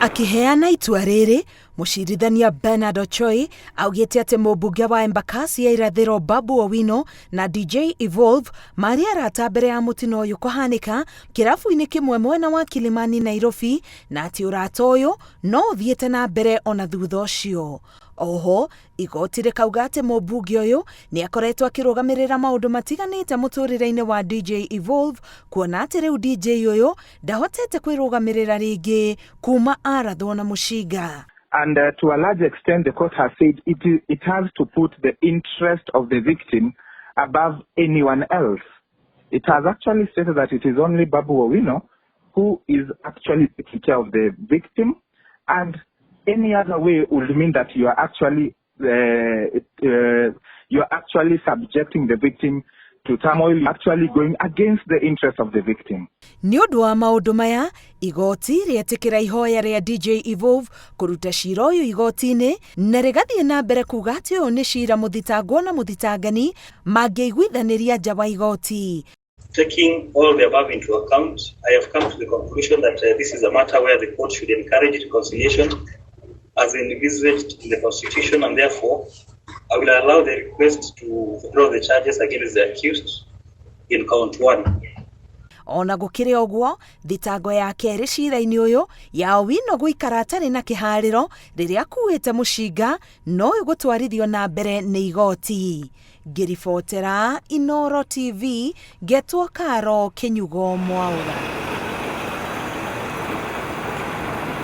Akĩheana itua rĩrĩ, mũcirithania Bernard Ochoi augĩte atĩ mũmbunge wa Embakasi ya Irathĩro Babu Owino na DJ Evolve marĩ arata mbere ya mũtino ũyũ kũhanĩka kĩrabu-inĩ kĩmwe mwena wa Kilimani Nairobi, na atĩ ũrata ũyũ no ũthiĩte na mbere ona thutha ũcio. Oho, igoti rĩkauga atĩ mũmbunge ũyũ nĩ akoretwo akĩrũgamĩrĩra maũndũ matiganĩte mũtũrĩre-inĩ wa DJ Evolve, kuona atĩ rĩu DJ ũyũ ndahotete kwĩrũgamĩrĩra rĩngĩ kuma arathwo na mũcinga. And to a large extent, the court has said it has to put the interest of the victim above anyone else. It has actually stated that it is only Babu Owino who is actually taking care of the victim, and any other way would mean that you are actually subjecting the victim to turmoil, actually going against the interest of the victim. Nĩ ũndũ wa maũndũ maya, igoti rĩetĩkĩra ihoya rĩa DJ Evolve kũruta cira ũyũ igoti-inĩ, na rĩgathiĩ na mbere kuga atĩ ũyũ nĩ cira mũthitangwo na mũthitangani mangĩiguithanĩria nja wa igoti. Taking all the above into account, I have come to the conclusion that this is a matter where the court should encourage reconciliation as envisaged in the Constitution, and therefore I will allow the request to withdraw the charges against the accused in count one. Ona gũkĩrĩ ũguo, thitango ya kerĩ cira-inĩ ũyũ ya Owino gũikara atarĩ na kĩharĩro rĩrĩa akuĩte mũcinga no ĩgũtwarithio na mbere nĩ igoti. Ngĩribotera Inooro TV, ngetwo Karo Kĩnyugo Mwaũra.